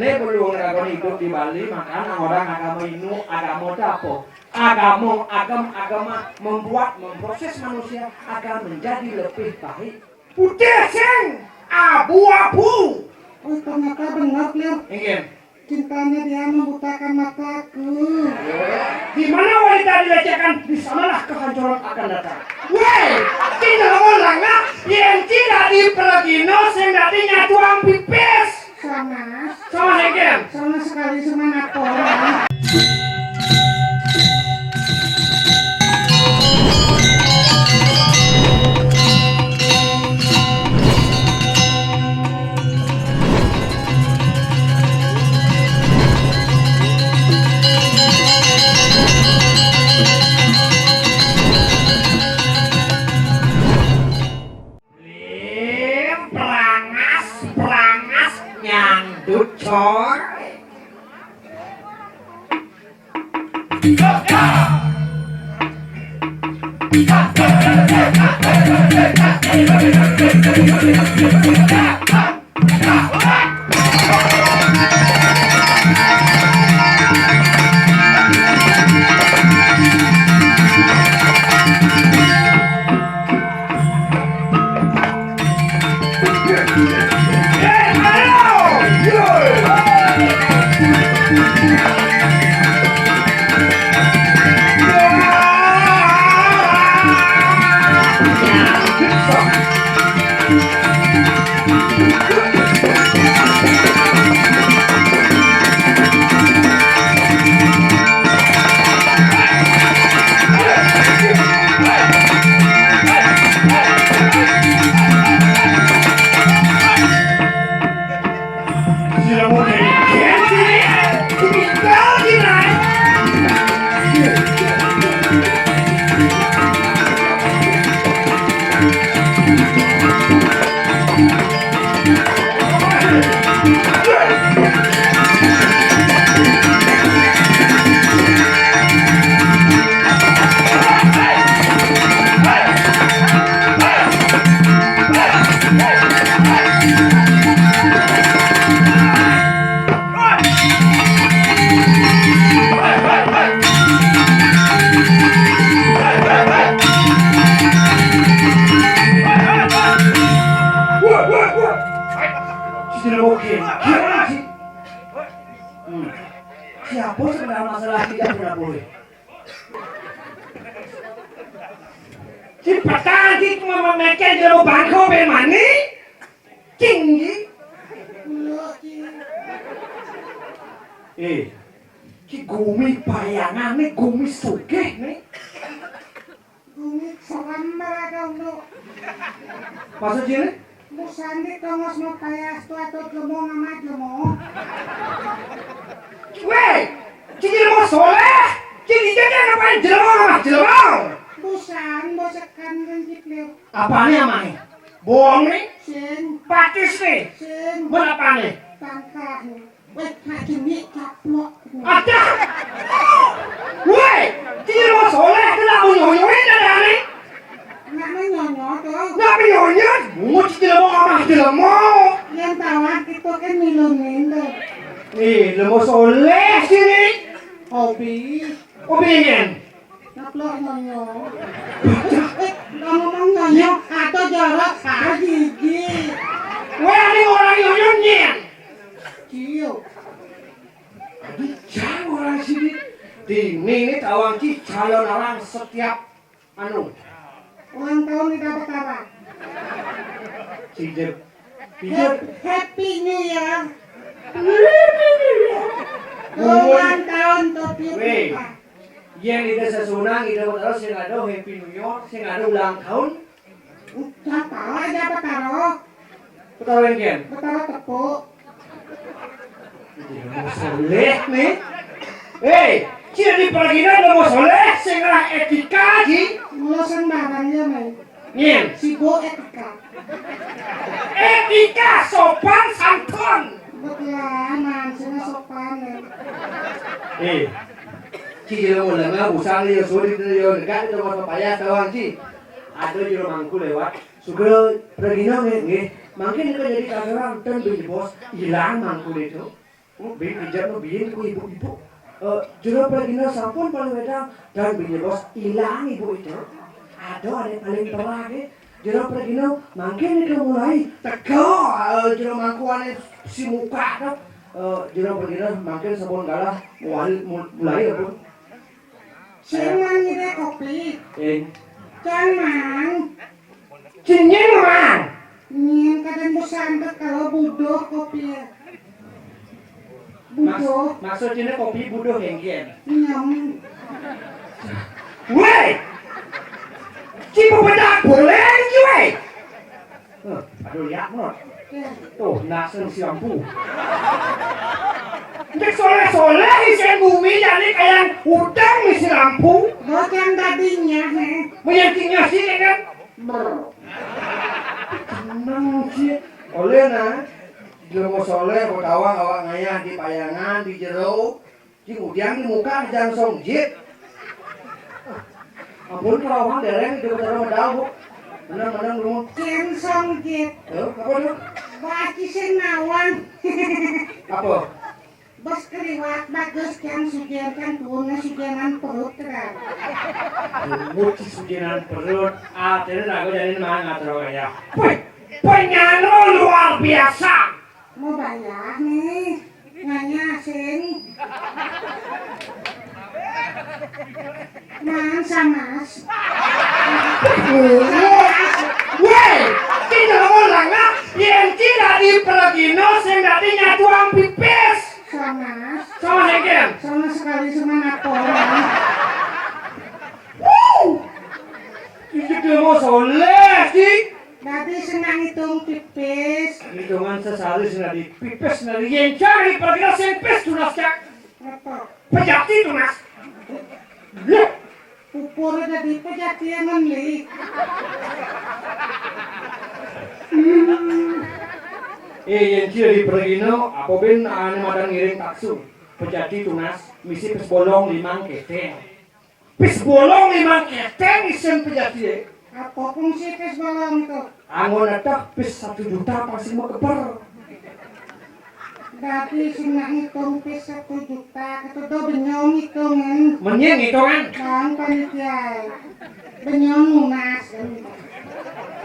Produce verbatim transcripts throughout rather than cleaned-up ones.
Ini belum ragon hidup di Bali, makanya orang agama Hindu, agama apa? Agama, agama, agama membuat, memproses manusia agar menjadi lebih baik. Putih sing abu-abu. Oh, ternyata benar, Clear. Inggih. Cintanya dia membutakan mataku. Di mana wanita dilecehkan, di sanalah kehancuran akan datang. Weh, tinggal orang lah, yang tidak dipergino, sing dadi nyatuang pipis. Sama. Sama sing kirim. Sama sekali, cuma apa? Lim, brangas, brangas, nyandut, cor. Siapa sebenarnya masalah tidak pernah boleh? Cepetan, ki, mama mikir jero bangko ben mani. Tinggi. Eh, ki gumi payangan nih, gumi sugih nih. Gumi serem mereka untuk. Maksud sini? Musandi tongos mau payas tu atau jemo ngama jemo. Weh, cicil mau soleh, cicil dia ngapain jemo ngama jemo? Busan, bosekan kan cicil. Apane amahe? Boong nih? Sing. Pakis nih? Sing. Mun apane? Tangkah nih. Weh, nak jemi caplok. Ada. Weh, cicil mau soleh kena mau nyonyoin ada nih. Nak nyonyo tuh. Nak nyonyo, mau cicil mau ngama jemo. Yang tawar kita kan milunin tuh. Nih, lu mau soleh sini. Hobi. Hobi ini. Ngeplok nyonyo. Eh, ngomong nyonyo, atau jorok, ah, gigi. Weh, ini orang nyonyo nyen. Cium. Aduh, jangan orang sini. Di ini, ini tawang ci calon orang setiap anu. Ulang tahun Ida Betara. Cijer. Cijer. Hap-, Happy New Year. Ulang tahun Tokyo. Weh. Yen Ida sesunang, Ida Betara sing ada Happy New Year, sing ada ulang tahun. Udah tahu aja Betara. Betara yang kian? Betara tepuk. Ida mau soleh nih. Hei, ciri perginan Ida mau soleh, sing ngelah etika, Ji. Mula sembarang ya, Mai. Nyen. Sibuk etika. Etika sopan santun. Betul, man, sing sopan ya. Eh, Ci jero mulai usang yo suri yo dekat itu mas papaya tawang ci. Ada jero mangku lewat. Sugro pergino nggih, nggih. Mangkin itu jadi kasaran ten bos hilang mangku itu. Bin ijan no bin ku ibu-ibu. Eh, jero pragina sampun paling wedang dan bin bos ilang ibu itu. Aduh, ada paling perah ke. Jero pragina mangkin itu mulai tega, eh, jero mangkuane si muka tuh. Eh, jero pragina mangkin sampun galah mulai, mul-, mulai ya, Bu. Sing mang ngide kopi. Eh. Cang mang. Cing nying mang. Nying kadang bosan kalau buduh kopi ya. Buduh. Maksudnya kopi buduh yang kian. Nyam. Weh. Ci pepedak boleh ci weh. Heh, aduh, lihat, Mot. Tuh, naseng si lampu. Cek soleh-soleh isian bumi jadi kayak udang isi lampu. Bocang dadinya, he. Menyangkingnya sih, ya kan? Brr. Tenang sih. Oleh nah, jelema soleh, betawa awak ngayah di payangan, di jero. Cing udiang di muka jang songjit. Ampun, kelawan dereng di utara medal, Bu. Menang-menang dulu. Cing songjit. Eh, apa tuh? Baki sing nawang. Apa? Bos keriwat bagus kan sugihan kan tuunnya sugihanan perut kan. Bungut si sugihanan perut. Akhirnya aku jadi mangat ya. Wih, penyano luar biasa. Mau bayar nih. Nanya sing. Mang Samas. Woi, kita ngomong lah, yen kita di Pergino sing dadi nyatuang pipis. Samas. Sama sing kian. Sama sekali sama napon. Wuh. Iki mau soleh sih. Dadi senang hitung pipis. Hitungan sesali sing dadi pipis dari yen cari perkara sing pis tunas cak. Apa? Pejati tunas. Loh, pupur dadi pejati yang ngendi. Hmm. Eh, yen ciri pergino, apa ben ane madan ngiring taksu. Pejati tunas, misi pis bolong limang keteng. Pis bolong limang keteng isin pejati, eh. Apa fungsi pis bolong itu? Anggo netek pis satu juta pasti mau keper. Dadi sing nak ngitung pis satu juta, ketedo benyong ngitungan. Menying ngitungan. Bang panitia. Benyong lunas kan.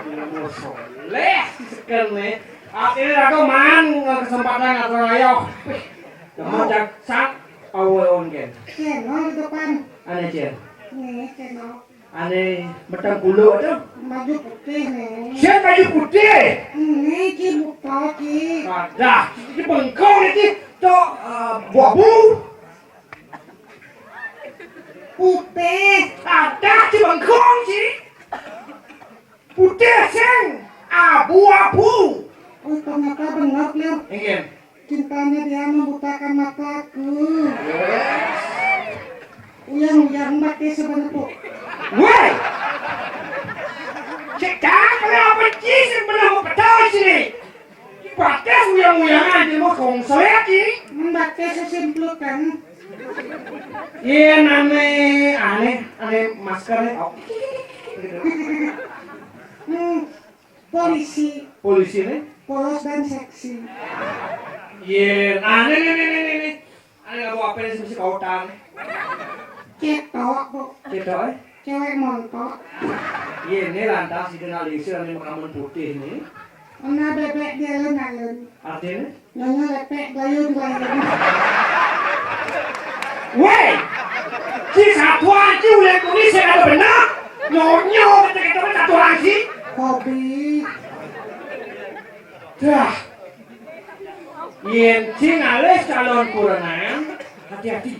Ilmu soleh sekel nih. Akhirnya aku man kesempatan atau ayo. Wih, kamu cak sak awon ken. Cen, oh di depan. Ane cen. Nih, cen, oh. Ane metang kulo aja. Baju putih nih. Siapa baju putih? Ini ki buta ki. Ada. Di bengkong ini to, eh, buah bu. Putih. Ada di bengkong sih. Putih sing abu-abu. Oh, ternyata benar, Lir. Inggih. Cintanya dia membutakan mataku. Uyang-uyang mati sebenarku. Woi! Cek dah, kenapa sih sebenarmu ketawa sini? Pakai uyang-uyangan dia mau kongsoy lagi. Membaca sesimplukan. Iya, aneh, aneh, aneh masker nih. Oh. Hmm, polisi. Polisi nih? Polos dan seksi. Iya, aneh nih, nih, nih, nih, nih. Aneh nggak mau apa nih, mesti kautan. Cetok, Bu. Cetok, eh? Cewek montok. Iya, ini lantas dikenal isi aneh makamun putih nih. Kena bebek dia alun-alun. Artinya? Nyonya lepek gayung-gayung. Weh! Si satuan si uleh kuning saya ada benar. Nyonyo kata-kata satuan si. Hobi. Dah. Yen sing alih calon kurenan, hati-hati.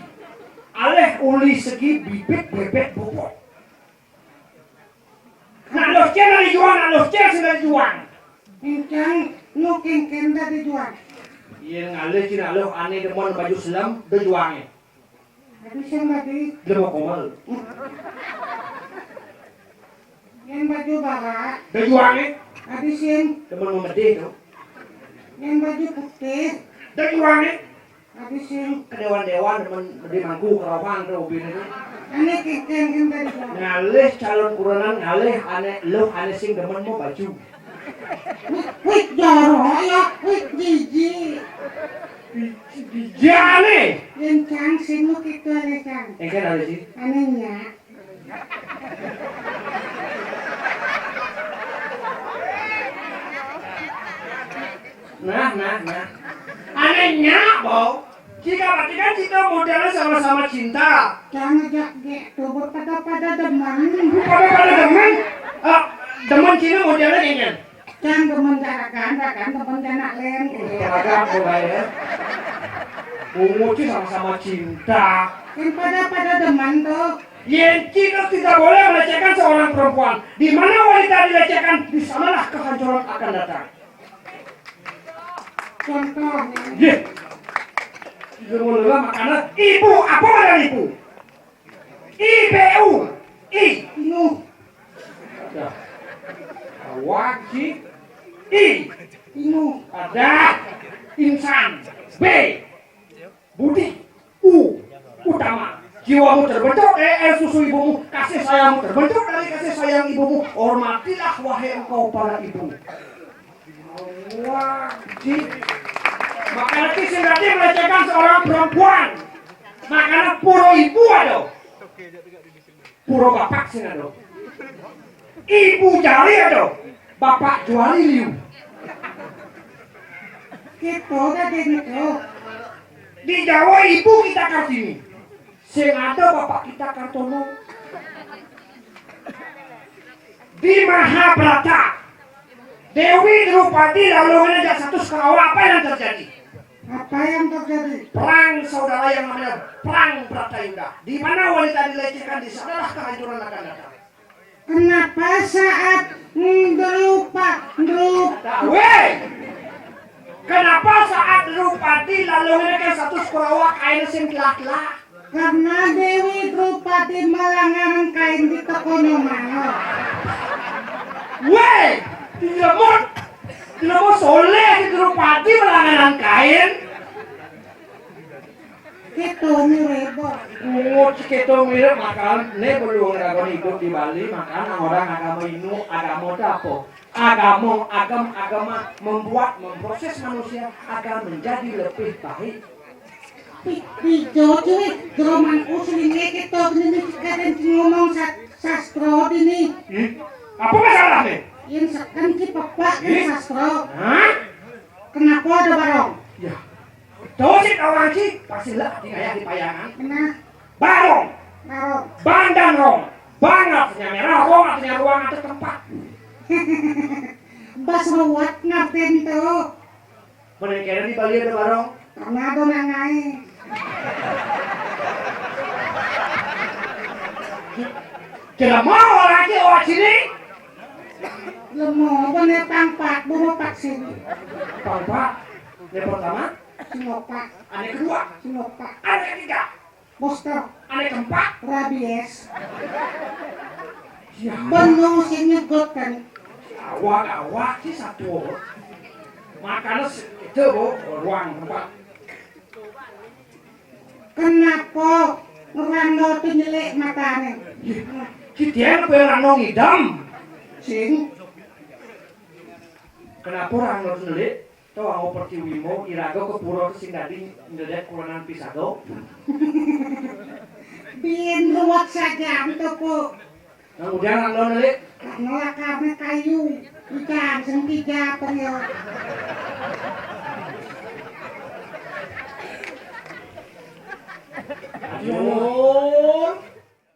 Alih uli segi bibit bebek bobot. Nak loh cen dari juang, nak loh cen sing dari juang. Engkang nu kengken dadi juang. Iya ngalih cina loh ane demen baju selam, de juange. Adi sing dadi. Demen komel. Yang baju bara. De juange. Adi sing. Demen memedih tuh. Yang baju putih. De juange. Adi sing. Kedewan-dewan demen di mangku kerohang tuh ubin itu. Ane kengken kan tadi. Ngalih calon kurenan ngalih ane loh ane sing demen mau baju. Wih, wih, jorok ya, wih, jijik. Bijane. Yen cang sing nu kitu ae, cang. Engke anu sih. Anu nya. Nah, nah, nah. Ane nya, Bo. Jika berarti kan kita modelnya sama-sama cinta. Cang ngejak ge tuh pada-pada demen. Pada-pada demen? Ah, demen cina modelnya kayaknya. Cang demen jaragan, ragan demen jana len. Jaragan mulai ya. Bungut sih sama-sama cinta. Kan pada-pada demen tuh. Yen kita tidak boleh melecehkan seorang perempuan. Di mana wanita dilecehkan, di sanalah kehancuran akan datang. Contohnya. Ye. Ibu lelah makanya ibu apa ada ibu? I B U. I. Inuh. Ya. Wajib. I. Inuh. Ada. Insan. B. Budi. U. Utama. Jiwamu terbentuk dari air susu ibumu. Kasih sayangmu terbentuk dari kasih sayang ibumu. Hormatilah wahai engkau para ibu. Wajib. Makanya sing tadi melecehkan seorang perempuan. Makanya puro ibu ada. Puro bapak sing ada. Ibu jari ada. Bapak juari liu. Gitu dah gitu. Di Jawa ibu kita Kartini. Sing ada bapak kita Kartono. Di Mahabharata, Dewi Drupadi lalu ngene satu Kurawa, apa yang terjadi? Apa yang terjadi? Perang saudara yang namanya Perang Bratayuda. Di mana wanita dilecehkan, di sanalah kehancuran akan datang. Kenapa saat Drupa, Drup Weh! Kenapa saat Drupadi lalu ngene kan satu Kurawa kain sing telah-telah? Karena Dewi Drupadi malangaran kain di tokonya mau. Weh, tidak mau, tidak mau soleh di Drupadi malangaran kain. Kita mirip, Bos. Bungut si kita mirip makan, ne belum ragon hidup di Bali, makan orang agama Hindu, agama itu apa? Agama, agam, agama membuat, memproses manusia agar menjadi lebih baik. Pi-, pijo cuy, jero mangku selinge kita ini kadang ngomong sa-, sastra ini. Ih, apa masalah nih? Yang seken ki pepak yang sastra. Hah? Kenapa ada barong? Ya. Dosit orang ki pasti lah di kayak di payangan. Benar. Barong. Barong. Bandan rong. Bangat nya merah rong artinya ruang atau tempat. Bas ruwet ngerti tuh. Menengkene di Bali ada barong. Karena ada nangai. Jelema orang ki awak sini. Lemo bener pangpak, bomo vaksin. Pangpak. Yang pertama, Sinovac. Ane kedua, Sinovac. Ane ketiga, booster. Ane keempat, rabies. Ya. Benung sing nyegot kan. Awak-awak si satu. Makanya itu, Bu, ruang tempat. Kenapa ngerangno tuh nyelik matane? Ki dia apa yang rano ngidam? Sing. Kenapa rano nyelik? Tawang operti wimo, iraga ke pura sing dadi ndedet kulanan pisaga. Biyen ruwet saja, antuk, Pu. Nang udian nang lon, Lik? Karena lakarnya kayu. Ikan sing tiga apa ya? Aduh.